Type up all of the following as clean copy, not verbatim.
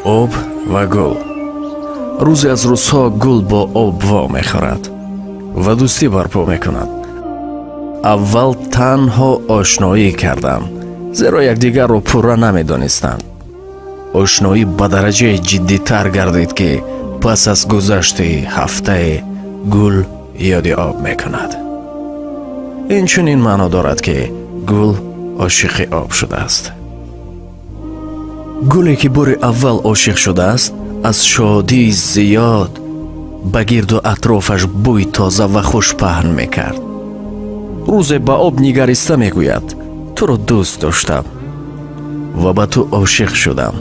Об ва гул. Рӯзе аз рӯзҳо гул бо об во мехӯрад ва дӯстӣ барпо мекунад. Аввал танҳо ошноӣ карданд, зеро якдигарро пурра намедонистанд. Ошноӣ ба дараҷаи ҷиддитар гардид, ки пас аз гузашти ҳафтае гул ёди об мекунад. Ин чунин маъно дорад, ки гул ошиқи об шудааст. Гуле, ки бори аввал ошиқ шудааст, аз шодии зиёд ба гирду атрофаш бӯи тоза ва хуш паҳн мекард. Рӯзе ба об нигариста мегӯяд: «Туро дӯст доштам ва ба ту ошиқ шудам.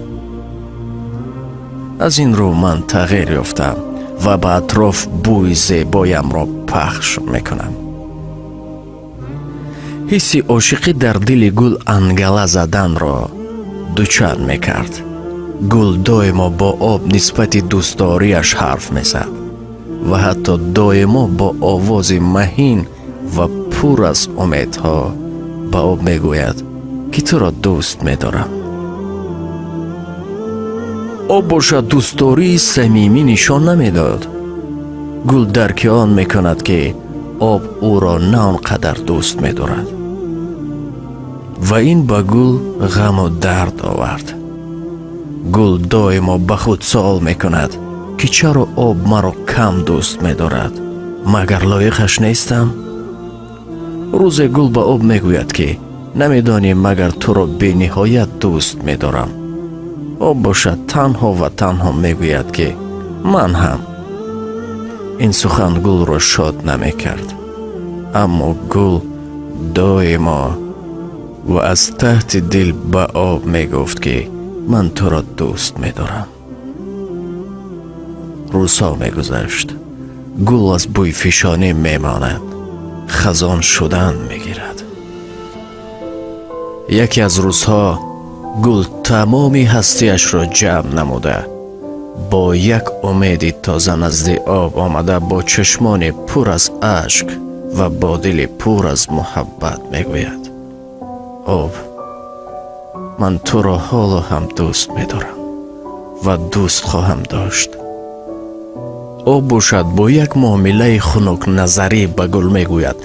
Аз ин рӯ ман тағйир ёфтам ва ба атроф бӯи зебоямро пахш мекунам». Ҳисси ошиқӣ дар дили гул ангала заданро дучанд мекард. Гул доимо бо об нисбати дӯстдориаш ҳарф мезад ва ҳатто доимо бо овози маҳин ва пур аз умедҳо ба об мегӯяд, ки туро дӯст медорам. Об бошад, дӯстдории самимӣ нишон намедод. Гул дарки он мекунад, ки об ӯро на он қадар дӯст медорад, ва ин ба гул ғаму дард овард. Гул доимо ба худ суол мекунад, ки чаро об маро кам дӯст медорад, магар лоиқаш нестам? Рӯзе гул ба об мегӯяд, ки намедонӣ, магар туро бениҳоят дӯст медорам. Об бошад, танҳо ва танҳо мегӯяд, ки ман ҳам. Ин сухан гулро шод намекард, аммо гул доимо ва аз таҳти дил ба об мегуфт, ки ман туро дӯст медорам. Рӯзҳо мегузашт. Гул аз бӯйфишонӣ мемонад, хазон шудан мегирад. Яке аз рӯзҳо гул тамоми ҳастиашро ҷамъ намуда, бо як умеди тоза назди об омада, бо чашмони пур аз ашк ва бо дили пур аз муҳаббат мегӯяд: «Об, ман туро ҳоло ҳам дӯст медорам ва дӯст хоҳам дошт». Об бошад, бо як муомилаи хунукназарӣ ба гул мегӯяд: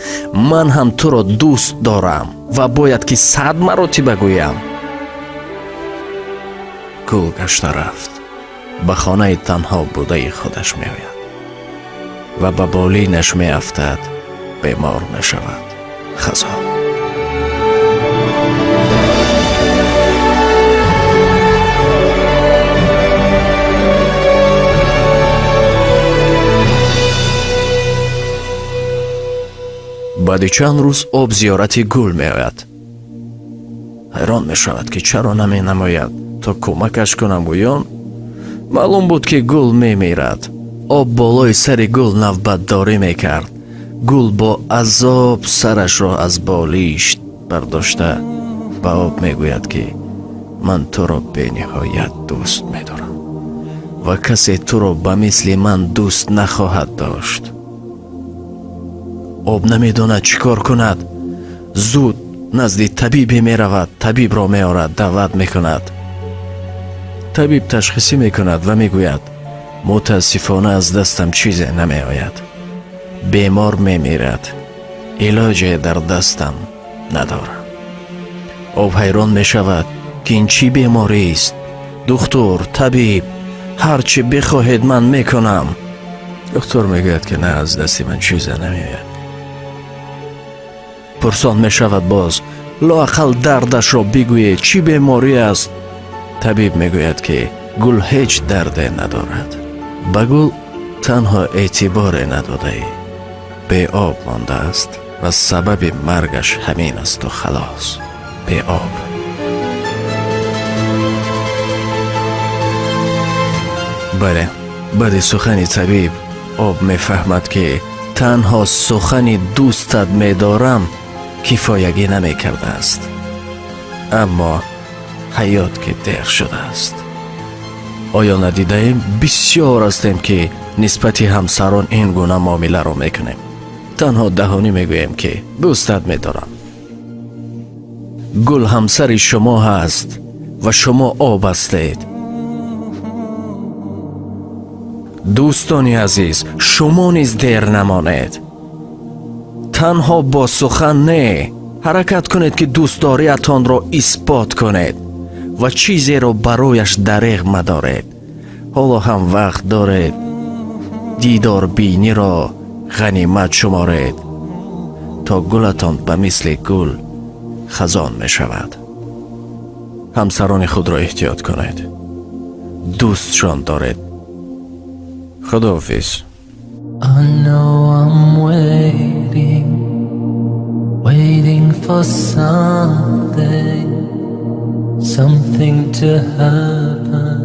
«Ман ҳам туро дӯст дорам ва бояд ки 100 маротиба гӯям?» Гул гашта рафт, ба хонаи танҳо будаи худаш меояд ва ба болинаш меафтад, бемор мешавад, хазон. Баъди чанд рӯз об зиёрати гул меояд. Ҳайрон мешавад, ки чаро наменамояд, то кӯмакаш кунам гӯён. Маълум буд, ки гул мемирад. Об болои сари гул навбатдорӣ мекард. Гул бо азоб сарашро аз болишт бардошта, ба об мегӯяд, ки ман туро бениҳоят дӯст медорам ва касе туро ба мисли ман дӯст нахоҳад дошт. Об намедонад, чӣ кор кунад. Зуд назди табибе меравад, табибро меорад, даъват мекунад. Табиб ташхисӣ мекунад ва мегӯяд: «Мутаассифона, аз дастам чизе намеояд, бемор мемирад, илоҷе дар дастам надорам». Об ҳайрон мешавад, ки ин чӣ беморист? «Духтур, табиб, ҳар чӣ бихоҳед, ман мекунам». Духтур мегӯяд, ки на, аз дасти ман чизе намеояд. Пурсон мешавад боз: «Лоақал дардашро бигӯед, чӣ беморӣ аст?» Табиб мегӯяд, ки гул ҳеҷ дарде надорад, ба гул танҳо эътиборе надодаӣ, беоб мондааст ва сабаби маргаш ҳамин асту халос, беоб. Бале, баъди сухани табиб об мефаҳмад, ки танҳо сухани «дӯстат медорам» кифоягӣ намекардааст, аммо ҳаёт ки дер шудааст. Оё надидаем, бисёр ҳастем, ки нисбати ҳамсарон ин гуна муомиларо мекунем? Танҳо даҳонӣ мегӯем, ки дӯстат медорам. Гул ҳамсари шумо ҳаст ва шумо об ҳастед. Дӯстони азиз, шумо низ дер намонед. Танҳо бо сухан не, ҳаракат кунед, ки дӯстдориатонро исбот кунед ва чизеро барояш дареғ мадоред. Ҳоло ҳам вақт доред, дидорбиниро ғанимат шуморед, то гулатон ба мисли гул хазон мешавад. Ҳамсарони худро эҳтиёт кунед, дӯстшон доред. Худоҳофиз. I know I'm waiting, waiting for something, something to happen.